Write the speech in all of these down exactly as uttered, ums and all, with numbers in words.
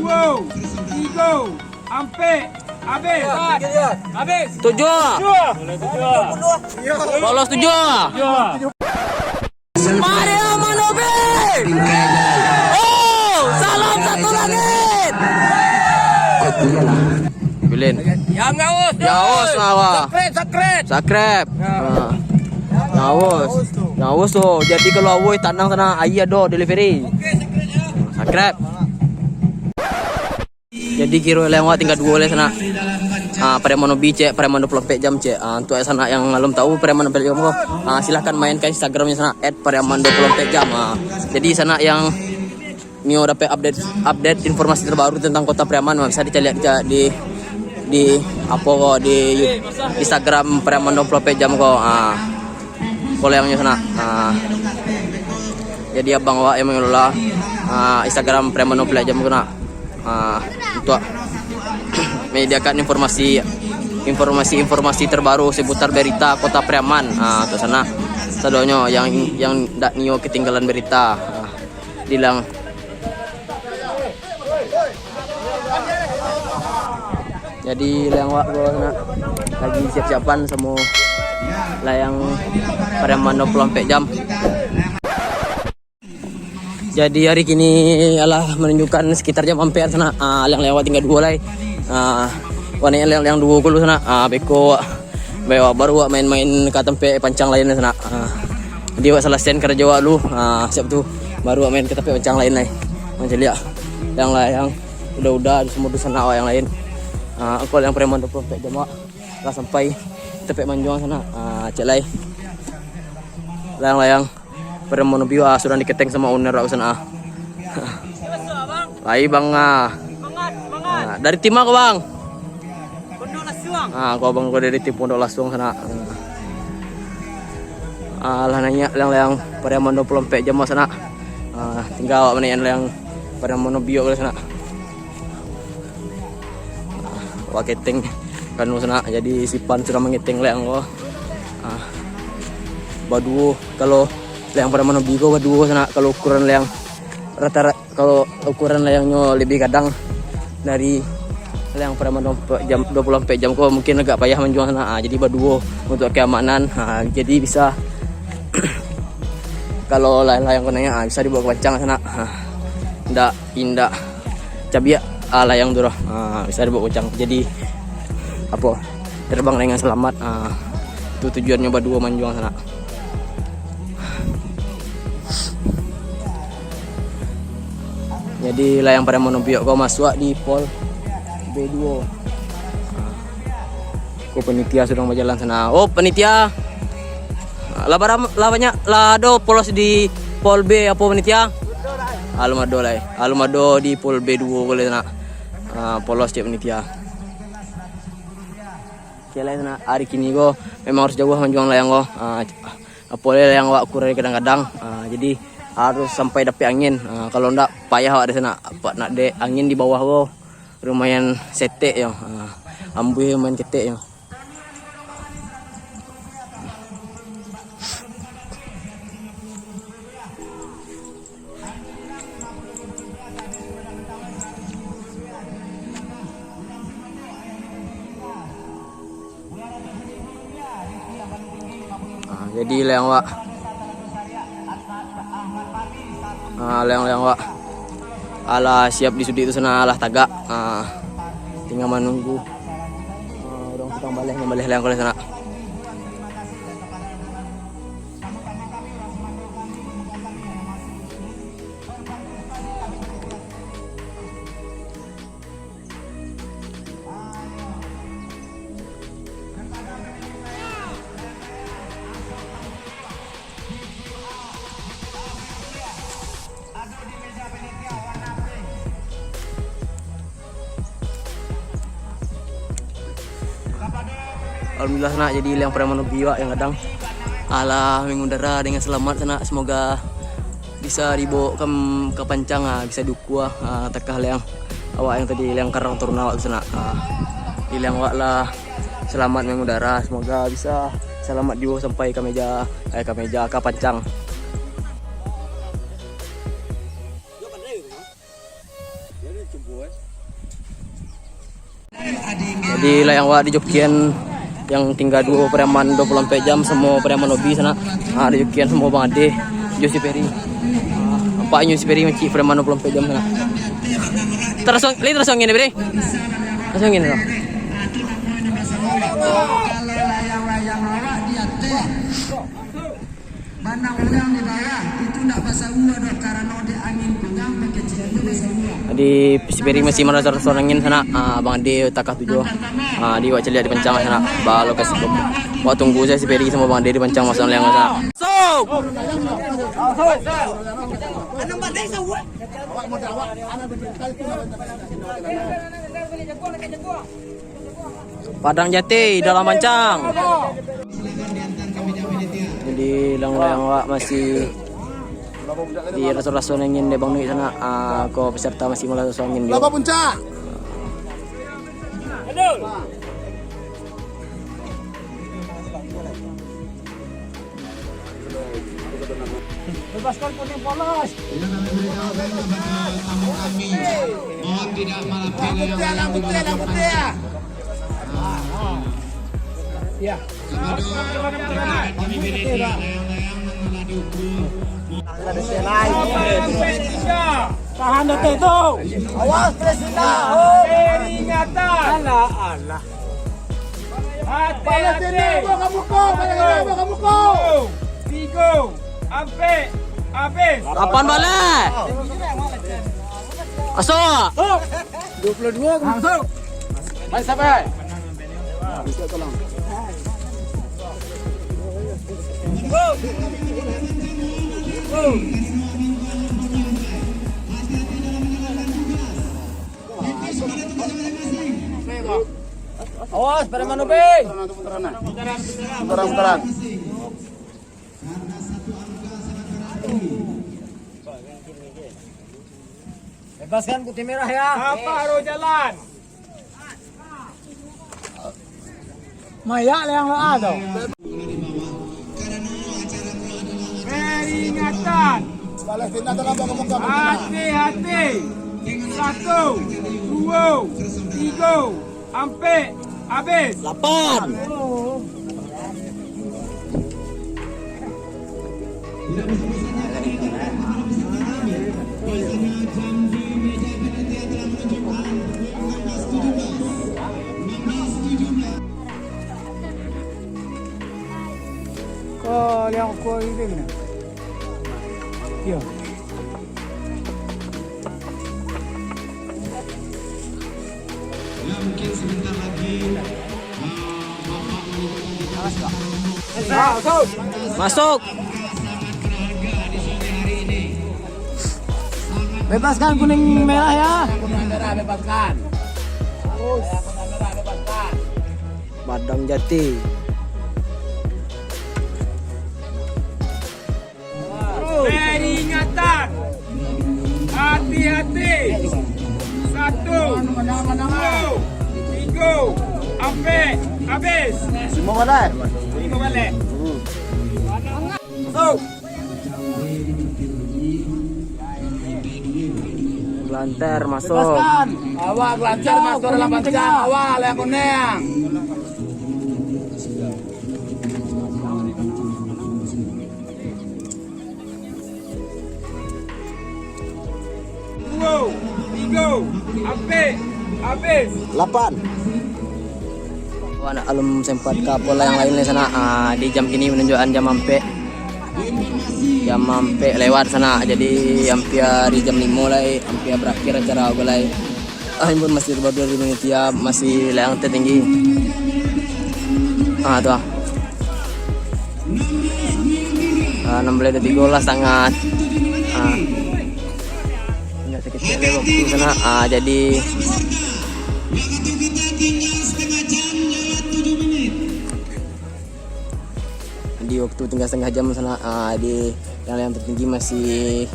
Tigo, ampek, habis. Habis. Tujuh. Tujuh. Polos tujuh. Tujuh. Mario Manobi. Oh, salam satu langit. Bilin. Yang ngawas. Yang ngawas, ngawas. Subscribe, subscribe. Subscribe. Ya. Ah. Ngawas. Ngawas tu. Jadi kalau awoi tanang sana, aia ado delivery. Oke, subscribe, ya. Subscribe. Jadi kiro lai awak tingga duo lai sanak. Ah, Pariaman Hobi cek, Pariaman dua puluh ampek jam cek. Ah, untuk sanak yang alun tahu Pariaman dua puluh ampek jam ko, ah, silahkan main ka Instagramnya sanak, at pariaman dua puluh ampek jam. Ah, jadi sanak yang nio dapek update, update informasi terbaru tentang Kota Pariaman, bisa dicaliak di, di, di apo ko, di Instagram Pariaman dua puluh ampek jam ko. Ah, kalau yang nyo sanak. Ah, jadi abang awak yang mengelola, ah, Instagram Pariaman dua puluh ampek jam ko nak. Ah, untuk menyediakan informasi, informasi-informasi terbaru seputar berita Kota Pariaman. Ah, untuk sanak, sadonyo yang, yang dak nio ketinggalan berita. Ah, dilang. Jadi, layang awak ko sanak lagi siap-siapan samo layang Pariaman dua puluh ampek jam. Jadi hari kini alah manunjukkan sekitar jam ampek sanak. Ah, layang-layang awak tingga duo lai. Ah, wak naiak layang-layang duo ko lu sanak. Ah, beko wak, baru wak main-main ka tampek pancang lain sanak. Ah, jadi wak salasaian karajo wak lu. Ah, siap tu baru wak main ka tampek pancang lain lai. Mancaliak layang-layang uda-uda samo dunsanak wak yang lain. Ah, ko layang Pariaman dua puluh ampek jam wak lah sampai tampek manjuang sanak. Ah, cek lai. Layang-layang Pariaman Hobi, ah, sudah diketeng samo owner wak sanak, ah. Lai bang, ah. Ah, dari tim ma ko bang? Ah, ko abang ko dari tim Pondok Lasuang sanak. Ah, lah naiak layang-layang Pariaman dua puluh ampek jam sanak. Ah, tingga awak manaiak layang Pariaman Hobi ko sanak. Wak keteng kanu sanak, jadi si Pan sudah mangeteng layang ko. Ah, baduo, kalau layang Pariaman Hobi ko baduo sanak, kalau ukuran layang rata-rata, kalau ukuran layangnyo lebih gadang dari layang Pariaman dua puluh ampek jam, dua puluh ampek jam ko mungkin agak payah manjuang sanak. Ah, jadi baduo untuk keamanan. Ah, jadi bisa kalau layang-layang ko naiak, ah, bisa dibawa ka pancang sanak. Ah, ndak indak cabiak, ah, layang tu doh. Ah, bisa dibawa ka pancang. Jadi, apo, terbang dengan selamat. Ah, tu tujuannyo baduo manjuang sanak. Jadi, layang Pariaman Hobi ko masuak di pol B duo. Ko panitia sadang bajalan sanak. Oh, panitia. Lah bara-, lah banyak, lah ado polos di pol B apo panitia? Alun ado lai. Alun ado di pol B duo ko lai sanak. Ah, polos cek panitia. Oke lai sanak, hari kini ko memang harus jauah manjuang layang ko. Ah, apo lai layang awak kurang kadang-kadang. Ah, jadi harus sampai dapek angin. Ah, kalau ndak payah awak di sanak. Apo nak dek angin di bawah ko. Lumayan setek yo. Ah, ambuih lumayan ketek yo. Ah, jadi layang awak. Ah, layang-layang awak. Alah siap di sudik tu sanak, alah tagak. Ah, tingga manunggu. Ah, urang tukang baleh mambaleh layang ko lai sanak. Alhamdulillah sanak, jadi layang Pariaman Hobi awak yang gadang alah mangudara dengan selamat sanak. Semoga bisa dibawa ka, ka pancang, ah, bisa diukua, ah, takah layang awak yang tadi, layang karang taruna awak tu sanak. Ah, jadi layang awak lah selamat mangudara, semoga bisa selamat juo sampai ka meja, eh, ka meja, ka pancang. Jadi, lah yang awak dijokian yang tingga duo preman duo puluah ampek jam, samo preman hobi sanak. Ah, dijokian samo Bang Ade, jo si Peri. Ah, nampak inyo si Peri mancik preman duo puluah ampek jam sanak. Taraso, lai taraso angin, Peri? Taraso angin, no? Banang urang di bawah, itu ndak basarua doh, karano dek angin kugang, pakecian tu basarua. Jadi, si Peri masih maraso-raso angin sanak, ah, Bang Ade takah tujuah. Ah, di wak caliak di pancang sanak, ba lokasi tu. Wak tunggu sajo si Peri samo Bang Ade di pancang maso liang sanak. So! Padang Jati, dalam pancang. Jadi, layang-layang awak masih diraso-raso angin dek Bang Nuik sanak. Ah, ko peserta masih maraso angin juo. Lapa puncak. Bebaskan kuning polos. Yang kami beritahukan kepada tamu kami, mohon tidak merapi layang-layang di bawah papan. Ya. Kepada kami berisi layang-layang yang telah diukur. Tahan detik tu. Awas, Presiden. Peringatan. Alah, alah. Hati-hati. Palestina, buka muka, Palestina, buka muka. Tigo, ampek, abih. Lapan baleh. Masuk. Dua puluh dua. Masuk. Mari sampai. Awas, pada manupi. Putaran, putaran. Bebaskan putih merah ya. Apa roh jalan? Mayak lah yang doa tu. Peringatan. Hati-hati. Satu, duo, tigo, ampek, abih. Lapan. Ko liang ukur ini kena. Yo. Ya, mungkin sebentar lagi, eh, Bapak Wali Kota Jakarta Masuk. Bebaskan kuning merah ya. Kuning merah bebaskan. Padang Jati. Peringatan. Hati-hati. Satu, duo, tigo, ampek, abih. Limo baleh. Limo baleh. Masuk. Gelanter masuk. Bebaskan. Awak gelanter masuk dalam pancang. Awak, layang kuning. Duo, tigo, ampek, abih. Lapan. Awak alun sempat ka pola yang lain lai sanak. Ah, di jam kini manunjuakan jam ampek. Jam ampek lewat sanak. Jadi, ampia di jam limo lai, ampia barakhir acara ko lai. Ah, imbun masih baduo di panitia, masih layang tertinggi. Ah, tu ah. Ah, enam belas dua tiga lah sangat. Ah. Tinggal sakecek lai waktu sanak. Ah, jadi Di waktu tinggal setengah jam sanak, ah, di yang, yang tertinggi masih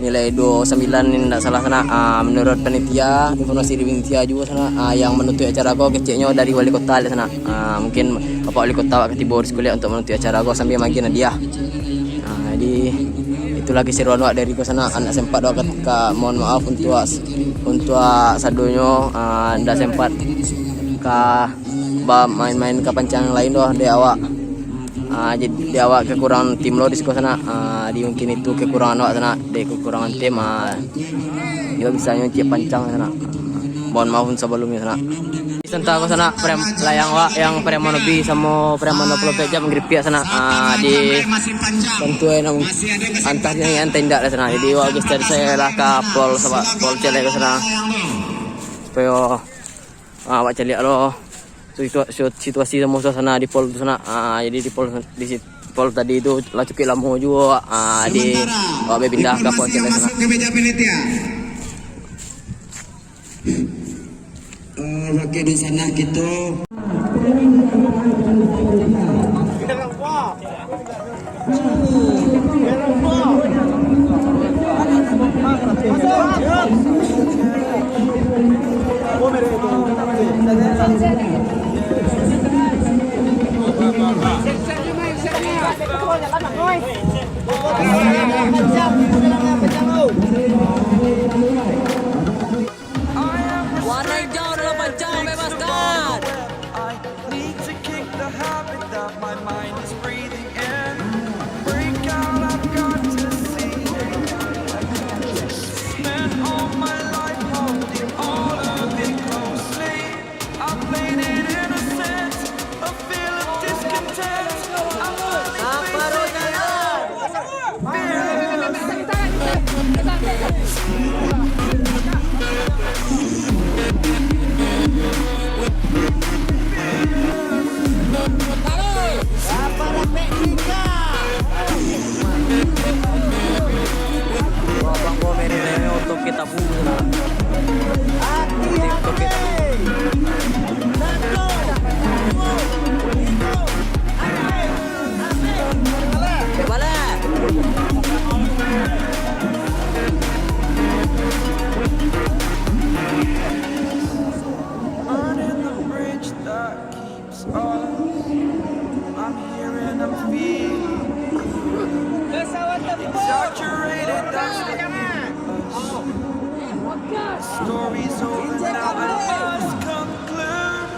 nilai dua sembilan ni, ndak salah sanak. Ah, menurut panitia, informasi di panitia juga sanak, ah, yang menutup acara ko keceknyo dari wali kota lah sanak. Ah, mungkin Bapak Wali Kota awak ka tibo di siko untuk menutup acara ko sambil magian hadiah. Ah, jadi Itulah keseruan wak dari ko sanak, ndak sempat wak ka, ka, mohon maaf untuak, untuak sadonyo, ah, ndak sempat ka ba main-main ka pancang lain doh dek awak. Ah, jadi dek awak kekurangan tim lo di siko sanak. Ah, di mungkin itu kekurangan awak sanak, dek kekurangan tim, ah, iyo bisanyo ciek pancang sanak. Mohon maaf sabalumnyo sanak. Santa ko sanak, prem, layang wak yang preman lebih samo preman dua puluh empat jam gripiak sanak. Ah, di tentu eh, namun antah dia yang tindak lah sanak. Jadi wak geser saya lah ka pol sabab pol celek ko sanak. Supayo, ah, wak caliak lo situa-, situa-, situasi samo suasana di pol tu sanak. Ah, jadi di pol, di sit-, pol tadi tu lah cukup lamo juo, ah, di wak bapindah ka pol celek sanak. Eh, bakeh di sanak kito. Warna hijau adalah pancang, bebaskan. I need to kick the habit that my mind is breathing in. Break out, I've got to see. Spent all my life holding all of it closely. I played it innocent, a feel of discontent. I finally figured it out. Abang gua mereng-mereng otot kita. Burning the bridge that keeps us. I'm here and I'm feeling exaggerated, that's what keeps us. Story's over now, I must conclude.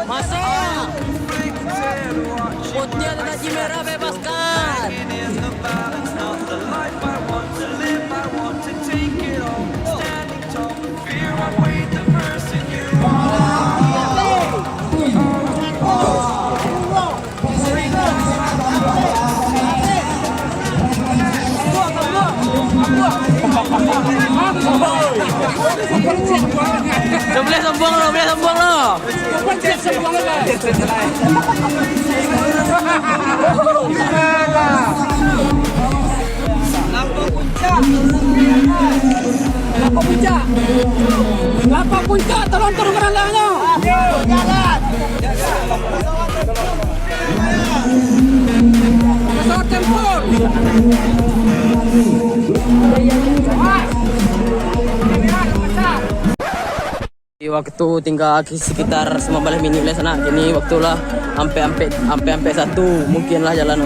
Masuk. I'm conflicted, watching. Putih ada taji merah, bebaskan. Hanging in the balance, not the life I want to live. I want to take it all, standing tall. Sebelah sombong lo, sebelah sombong lo. Lapak puncak. Lapak puncak. Lapak puncak, tolong turunkan randangnya. Pesawat tempur. Di waktu tingga ki-, sekitar limo baleh minik lai sanak. Kini waktu lah ampek, ampek, ampek, ampek satu. Mungkin lah jalan,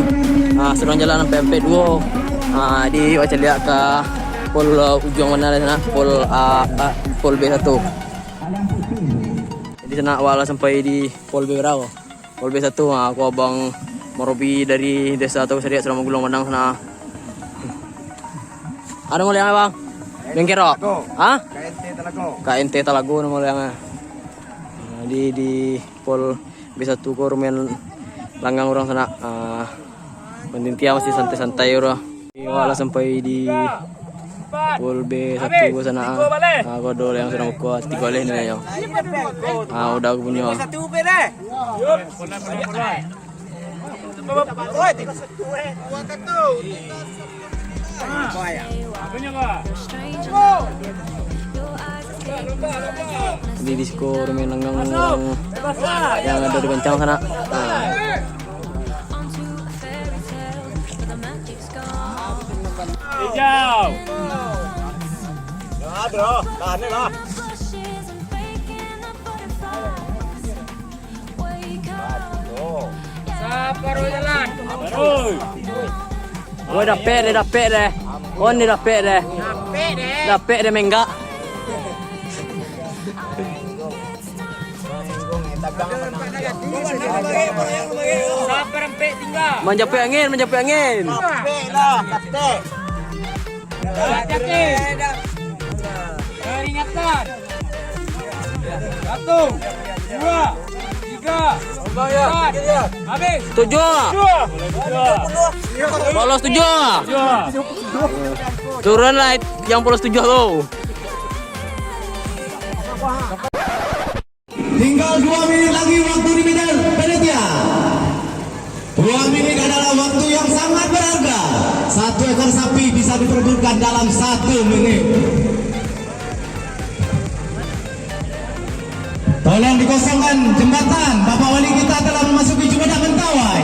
ah, surang jalan ampek, ampek duo. Ah, di wak caliak ka pol, ah, ujuang mano lai sanak, pol, ah, ah, pol B satu. Jadi sanak, wak lah sampai di pol B bara. Pol B satu, ah, aku abang Marobi dari Desa Tahu Sariak, Surang Maguluang, Padang sanak. Ado maliang, Bang? Bengkero. Talago. Ha? K N T Talago. K N T Talago namo maliang. Nah, di, di pol B satu ko rumian langgang urang sanak. Ah, mantintiang masih santai-santai urang. Awak lah sampai di pol B satu ko sanak, ah. Ah, ko ado yang surang buka tigo baleh nilai nyo. Ah, udah aku punyo. Jadi di siko rumian langgang urang yang ado di pancang sanak. Ah. Hijau. Saparo jalan. Woi, dapek deh, dapek deh. Kon deh dapek deh. Dapek deh. Dapek deh menggak. Manjapuik angin, manjapuik angin. Dapek lah, dapek. Hati-hati. Peringatan. Satu, dua, tiga, empat. Habis. Tujuah. Tujuah. Polos tujuah. Turunlah yang polos tujuah tu. Tinggal dua minit lagi waktu di meja panitia. Dua minit adalah waktu yang sangat berharga. Satu ekor sapi bisa diperebutkan dalam satu minit. Tolong dikosongkan jembatan, Bapak Wali kita telah memasuki Cubadak Mentawai.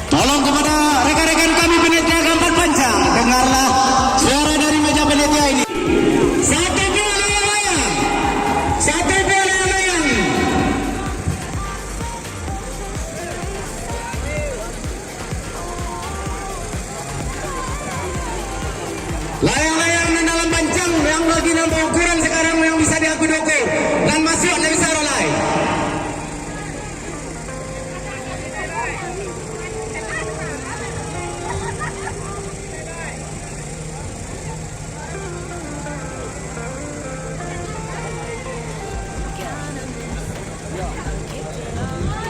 Tolong kepada rekan-rekan kami panitia Gampan Pancang, dengarlah suara dari meja panitia ini. Satu bola layang-layang. Satu bola layang-layang. Layang-layang nan dalam pancang yang lagi nan baukuran sakarang yang bisa diaku doko, nan masuak nan bisa ralai.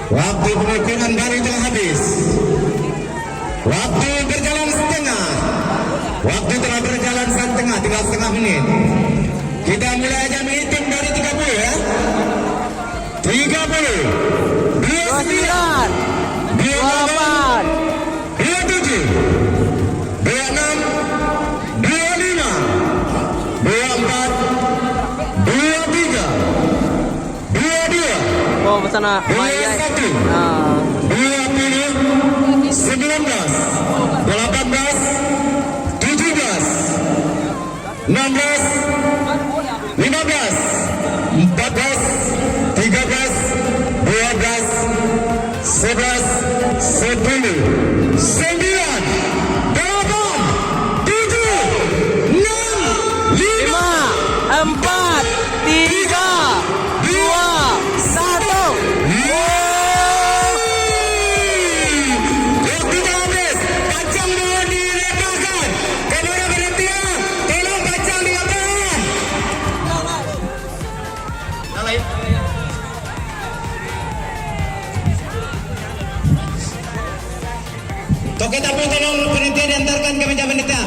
Waktu pengukuran baru telah habis. Waktu berjalan setengah. Waktu telah berjalan setengah, tinggal setengah menit. Kita mulai aja menghitung dari tiga puluh, ya. Tiga puluh. Dua sembilan. Dua sembilan. Dua delapan. Dua tujuh, dua enam, dua lima, dua empat, dua tiga, dua dua, Oh, pesan nak dua mayat. Satu, Ah. dua puluh, sembilan belas, delapan belas, tujuh belas, enam belas, lima belas, empat belas, tiga belas, dua belas, sebelas, sepuluh, sembilan, delapan, tujuh, enam, lima, empat, tiga, dua, satu. Waktu dah habis, pancang mohon diletakkan. Kamera berhenti, ah. Tolong pancang diletakkan. Toke tapu tolong panitia diantarkan ke meja panitia.